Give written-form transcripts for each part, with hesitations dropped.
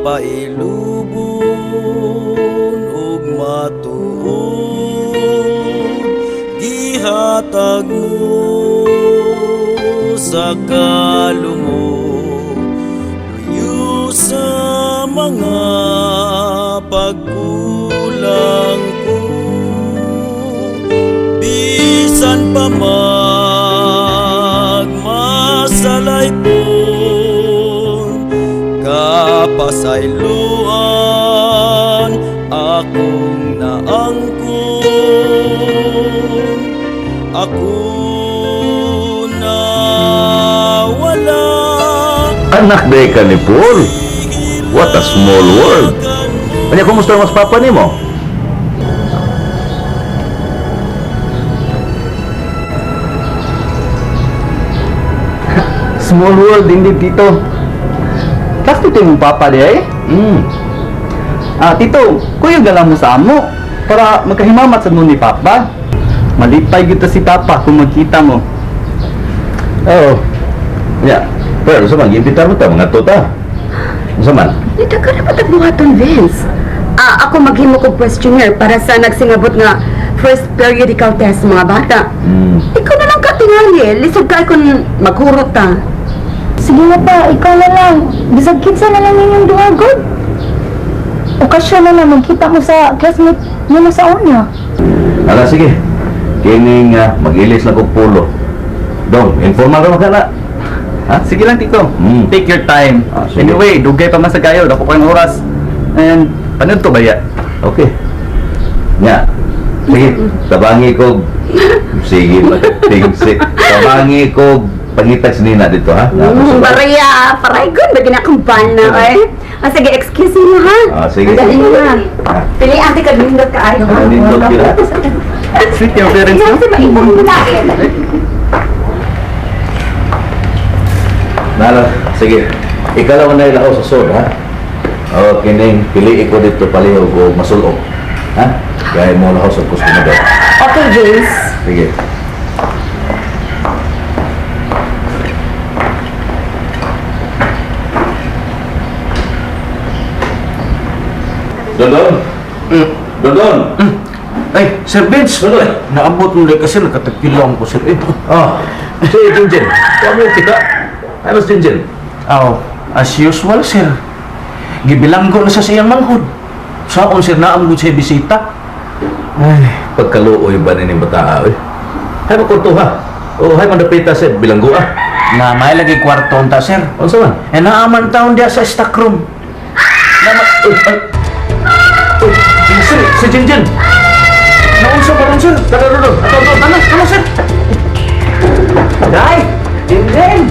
Mapailubon ug matuod, gihatag mo sa kalumo, luyo sa mga pagkulang ko. Bisan pa magmasalaypon, kapasayloan akong naangkon. Ako na wala. Anak day ka ni Paul. What a small world. Kanya, kumusta mas papa ni mo? Small world indeed, Tito. Class tito yung papa di ay? Ah, Tito, kuyog na lang mo sa amo para magkahimamat sa mo ni Papa. Malipay gyud ta si Papa kung magkita mo. Oo. Ya. Pero sa man, giimbitar mo ta, mga tuta. Unsa man? Dito ka na patagbuhaton, Vince. Ah, ako maghimo kog questionnaire para sa nagsingabot nga first periodical test mga bata. Ikaw na lang katingali. Lisod ka kung maghurot ta. Sige na pa, ikaw na lang. Bisag kinsa na lang ninyong duha, God. Okasyon na lang, magkita mo sa classmate mo sa una. Ala, sige. Kining mag-ilis lang kog pulo. Dong, informal ra man ka na. Ha? Sige lang, Tito. Take your time. Ah, sige. Anyway, dugay pa man sa kayo. Dako kayong oras. And, paano to ba ya? Okay. Nya. Sige, tabangi ko. Sige, matingsik. Tabangi ko pangitag nina dito, ha? Baraya, paraygon, bagin akong ban na, eh. Ah, sige, excuse me na, ha? Ah, sige. Dali na. Ah. Pili, ate ka, nindot ka ayo, ha? Ah, nindot yun, ha? Sweet yung parents, no? Kasi maibong mo na, eh. Nala, sige. Ikaw lang na ilaw sa sod, ha? O, kining pili ko dito palihog o masulog. Ha? Gaya mo lahaw sa kustumador. Okay, Vince. Sige. Dondon! Dondon! Ay, Sir Vince! Dondon! Naabot mo lang kasi nakatagpilang ko, sir. Eh. Oh, si Jinjin. Huwag mo kita. Ano si Jinjin? Aw, as usual, sir. Gibilanggo na siya sa iyang manghod. Saon, sir, naamgot siya bisita. Ay, pagkaluoy ba ni bata, oy? Hay makurto ha. O hay mandapita sa bilanggo ah. Na may lagi kwarto ta, sir. Unsa man? Eh, naaman taon diya sa stock room. Nama, oy, ay. Oy, Sir, si Jinjin! Naunsa pa ron, sir? Tara, Dondon. Ato, ato. Ano, ano, sir? Day! Jinjin!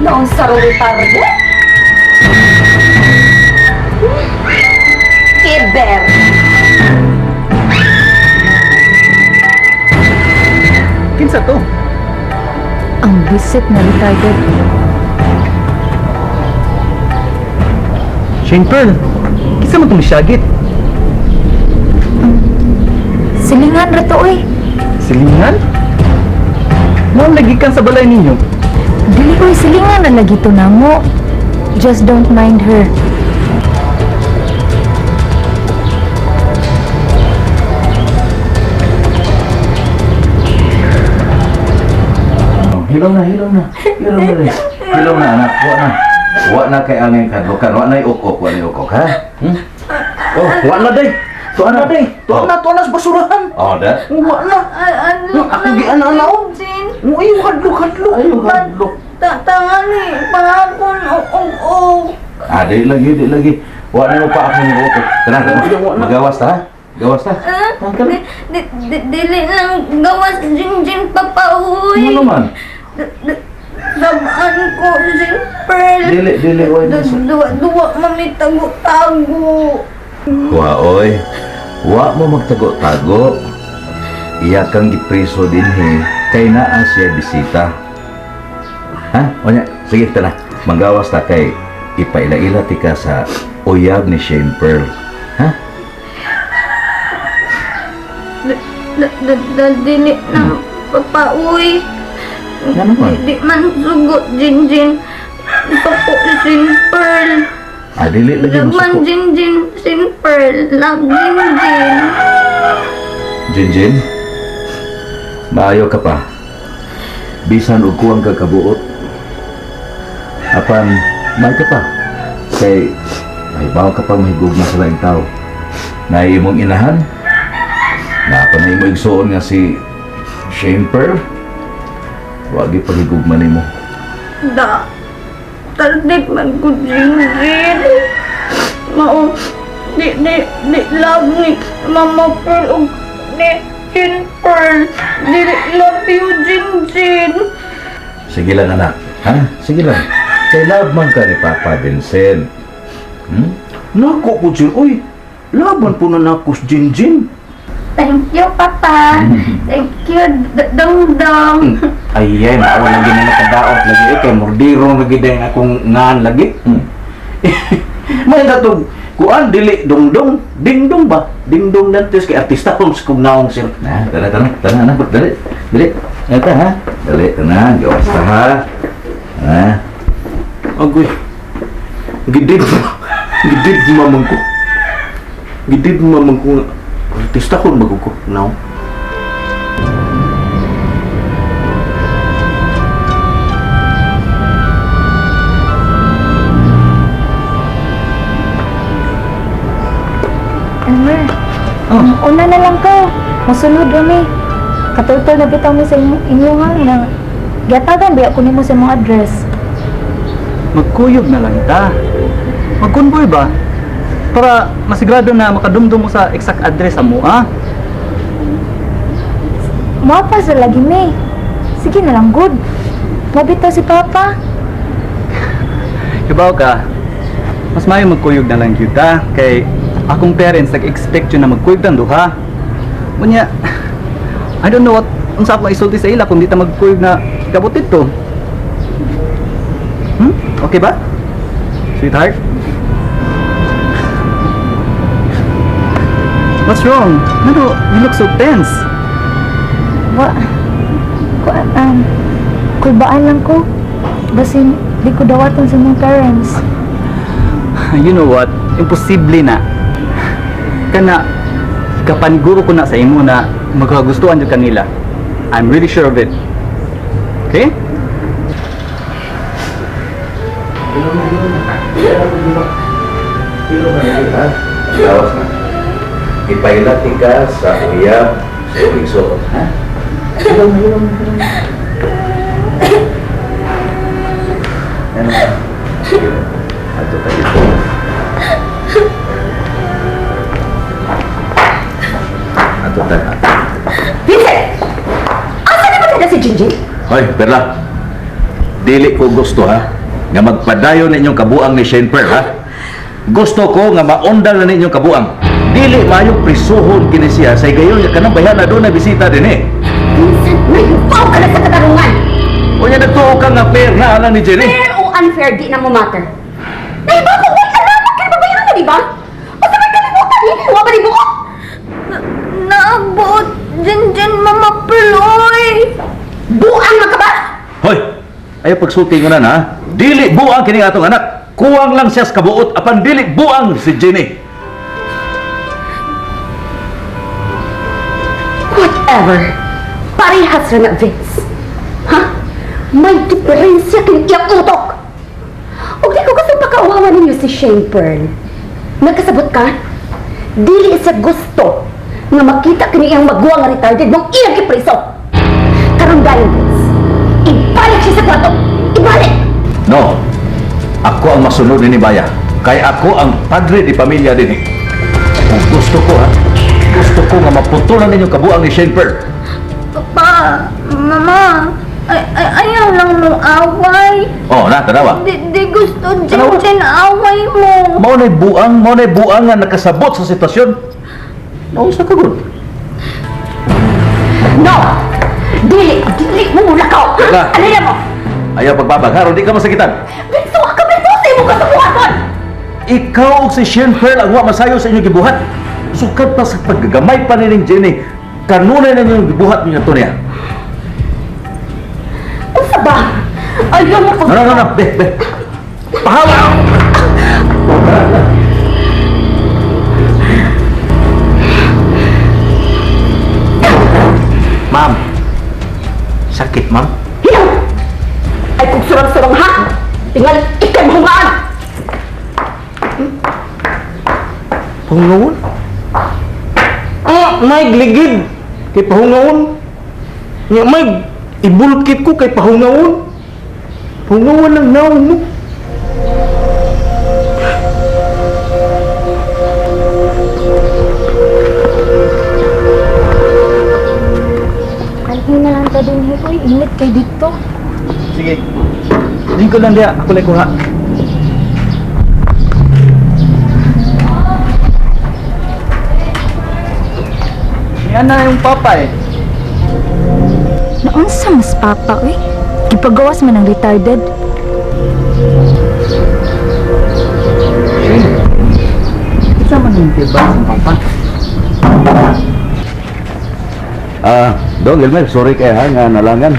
Noong sarong tarde. Kiber. Kinsa to? Ang bisit na retarded. Shane Pearl, kinsa man tong syagit? Silingan ra to, oy. Silingan? Mao lagi kan sa balay ninyo. Dili oy, silingan na lagi to namo. Just don't mind her. Oh, hilom na, hilom na. Hilom na rin. Hilom na, anak. Wa na. Wa na kay angay kadlokan. Wa na ukok, wa na ukok, ha? Hmm? Oh, wa na, day! Tuwa na, day! Tuwa Oh. na, tuwa na sa basurahan! Oh, da. Wa na! Ano? Ako giana-ana, oh. Uy, hadlok, hadlok! Ayo, hadlok. Tatangani, pahapon, oo. Ah, di lagi, di lagi. Wa na mo pa akong ukok. Tara, tara. Magawas ta, ha? Gawas ta. Dili lang gawas Jinjin papa, uy. Ano naman? Sabaan ko si Pearl. Dili, dili, oy. Duwa, duwa, mami, tago-tago. Wa, oy. Wa mo magtago-tago. Iya kang gipreso dinhi kay naa siya bisita. Ha? Onya, sige tara. Manggawas ta kay ipaila-ila tika sa uyab ni Shane Pearl. Ha? Dili lang papa, uy. Nga naman. Di man sugot, Jinjin. Suko sin Pearl. Ah, dili lagi Love mo man suko. Jinjin sin Pearl. Love Jinjin. Jinjin, maayo ka pa. Bisan og kuwang ka kabuot. Apan, may ka pa. Kay, mahibaw ka pa mahigugma sa laing tao. Na imong inahan, na pa na imo igsuon nga si Shane Pearl, wagi paghigugma nimo. Da. Tardik man ko Jinjin. Mao di di di love ni Mama Pearl og ni Jin Pearl. Di love you Jinjin. Sige lang anak, ha? Sige lang. Kay love man ka ni Papa Vincent. Hmm? Nako ko sir, uy. Laban po na nako si Jinjin. Thank you, Papa. Thank you, Dong Dong. Ay, mao lagi na nakadaot lagi eh, kay mordiro lagi dahil akong ngan lagi. May katong kuan dili dongdong, dingdong ba? Dingdong nantes kay artista kong sa kong naong sir. Na, tara, tara, tara, anak, dali, dali. Eta ha? Dali, tana, gawas ta ha. Ha? Agoy. Gidid gidid mamang ko. Gidid mamang ko nga. Artista ko bago ko naong. Elmer, una na lang ko. Musunod rami. Katultol na bitaw mi sa inyo ha. Na, gatagan biya ko nimo sa imong address. Magkuyog na lang ta. Magkunboy ba? Para masigurado na makadumdum mo sa exact address sa mua. Mao pa sa lagi mi. Sige na lang, good. Mabitaw si Papa. Hibaw ka, mas maayo magkuyog na lang gyud ta. Kay akong parents nag-expect yun na magkuyog tang duha. Unya, I don't know what unsa akong isulti sa ila kung di ta magkuyog na kabutit to. Okay ba? Sweetheart? What's wrong? Ano, you look so tense. Wa, kulbaan lang ko. Basin, di ko dawatan sa imong parents. You know what? Imposible na. Kana, kapaniguro ko na sa imo na magkagustuhan jud kanila. I'm really sure of it. Okay? Ha? Gawas na. Ipailat ka sa uyab sa iyong igsoon, ha? Hilom, hilom, hilom. Ano? Sige. Ato tayo dito. Ato tayo. Vincent! Asa na ba talaga si Jinjin? Hoy, Perla. Dili ko gusto ha nga magpadayon ninyong kabuang ni Shane Pearl ha. Gusto ko nga maundal na ninyong kabuang. Dili maayo prisuhon kini siya sa higayon nga kanang bayan na doon na bisita din eh. Vincent, nahibaw ka na sa katarungan! Unya nagtuo ka nga fair na alang ni Jenny. Fair o unfair, di na mo matter. Nahibaw ko, wait, alamat ka na babayaran na, di ba? O sa may kalimutan, hindi mo ba ni buot? Naabot Jinjin Mama Pearl, oy. Buang nga ka ba? Hoy, ayaw pagsulti ko na na. Dili buang kini atong anak. Kuwang lang siya sa kabuot apan dili buang si Jenny. Whatever. Parehas ra na, Vince. Ha? May diferensya kin iyang utok. Og di ko kasi pakauwawa ninyo si Shane Pearl. Nagkasabot ka? Dili siya gusto nga makita kini iyang maguwang nga retarded mong iyang gipriso. Karon dayon, Vince. Ibalik siya sa kwarto. Ibalik! No. Ako ang masunod ni Baya. Kay ako ang padre di pamilya din eh. Kung gusto ko ha, gusto ko nga maputulan ninyo kabuang ni Shane Pearl. Papa, Mama, ay, ay, ayaw lang mo away. Oh, na, tanawa. Di, di gusto Jinjin away mo. Mao na'y buang, mao na'y buang nga nakasabot sa sitwasyon. Nausa ka gud. No! Dili! Dili mo mula ka! Wala. Alaya mo! Ayaw pagbabag, ha? Di ka masakitan. Vince, wa ka may sa imong kasubuhaton! Ikaw ug si Shane Pearl ang wa masayo sa inyong gibuhat. Sukad pa sa paggagamay pa ni Jenny, kanunay na ninyong gibuhat ninyo to niya. Unsa ba? Ayaw mo No, no, no, no. Be, be. Pahawa! Ma'am. Sakit, ma'am. Hilaw! Ay kung surang-surang ha! Tingal, ikay mahungaan! Pahungawon? Ah, may ligid. Kay pahungawon. Nya may ibulkit ko kay pahungawon. Pahungawon lang naong mo. Anhin na lang ta din, Uy, init kay dito. Sige. Lingkod lang diya, ako lang kuha. Yan na yung papa eh. Naunsa mas papa, uy? Gipagawas man ang retarded. Shane, isa man yung tiba sa papa. Ah, Dong Elmer, sorry kay ha nga nalangan.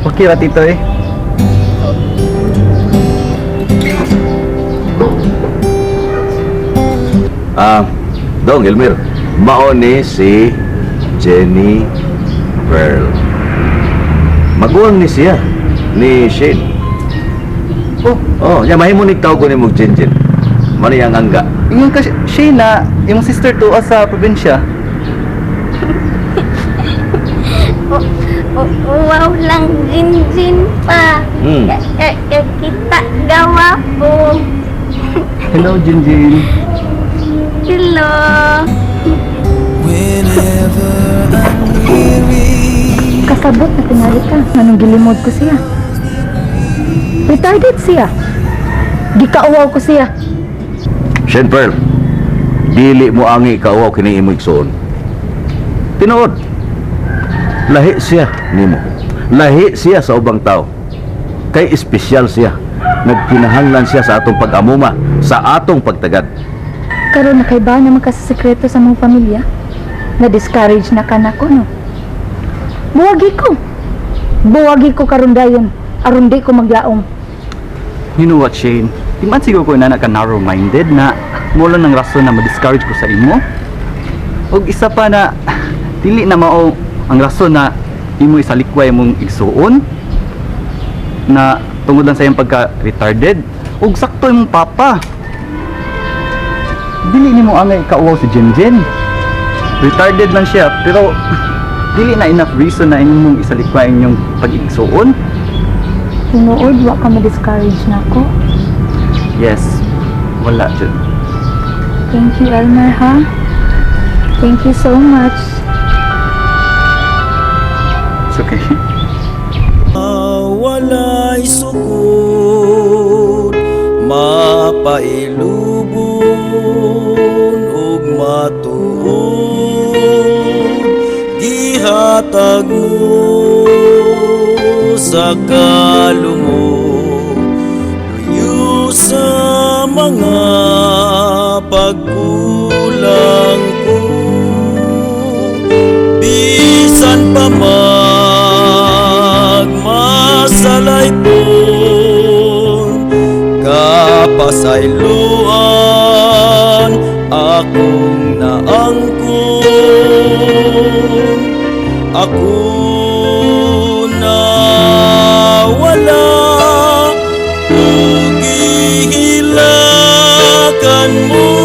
Okay ra, tito eh. Ah, Dong Elmer, mao ni si Jenny Pearl. Maguwang ni siya ni Shane. Oh, Oh, nya mahimo ni tawag ko ni mong Jinjin. Mano yang angga. ingon ka Shane na imong sister to sa probinsya. Wow lang, Jinjin pa. Kita gawa po. Hello, Jinjin. Hello. Kasabot na tingali ka. Anong gilimod ko siya? Retarded siya. Gikauwaw ko siya. Shane Pearl, dili mo angi kauwaw kini imong igsoon. Tinuod. Lahi siya nimo. Lahi siya sa ubang tao. Kay espesyal siya. Nagkinahanglan siya sa atong pag-amuma, sa atong pagtagad. Karon nakaiba naman ka sa sekreto sa mong pamilya. Na-discourage na ka na ko, no? Buwagi ko. Buwagi ko karon dayon. Aron di ko maglaom. You know what, Shane? Di man siguro ko na ka narrow-minded na mo lang ng rason na ma-discourage ko sa imo. Og isa pa na dili na mao ang rason na imo isalikway imong igsuon na tungod lang sa iyang pagka-retarded ug sakto imong papa. Dili nimo angay kauwaw si Jinjin. Retarded man siya pero dili na enough reason na imong isalikway inyong pag-igsuon. Tinuod, wa ka ma-discourage na ko. Yes, wala jud. Thank you, Elmer, ha? Thank you so much. It's okay. Walay sukod, mapailubon ug matuod, gihatag mo sa kalumo, luyo sa mga pagkulang ko, bisan pa magmasalay po kapasayloan akong naangkon, ako na wala ug gihilakan mo.